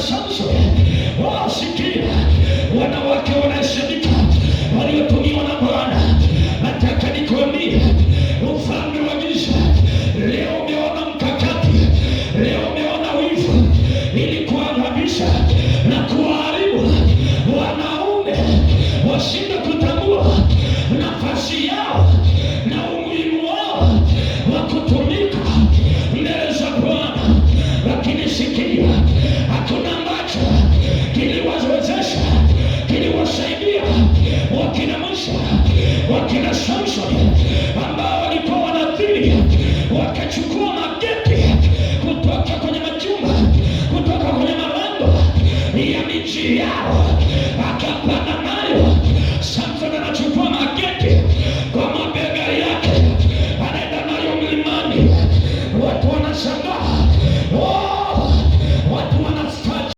Samson. Wao sikia, wanawake wanaheshimika waliotumiwa na Bwana. Nataka nikuambie, ufalme wa giza leo umeona mkakati, leo umeona wivu ili kuangamisha na kuwaharibu wanaume washinde kutambua nafasi yao na umuhimu wao wa kutumika mbele za Bwana. Lakini sikia, hakuna ambacho kiliwawezesha, kiliwasaidia wakina Musa, wakina Samson ambao walikuwa wanadhiri, wakachukua mageti kutoka kwenye majumba, kutoka kwenye malango ya miji yao, akapanda nayo.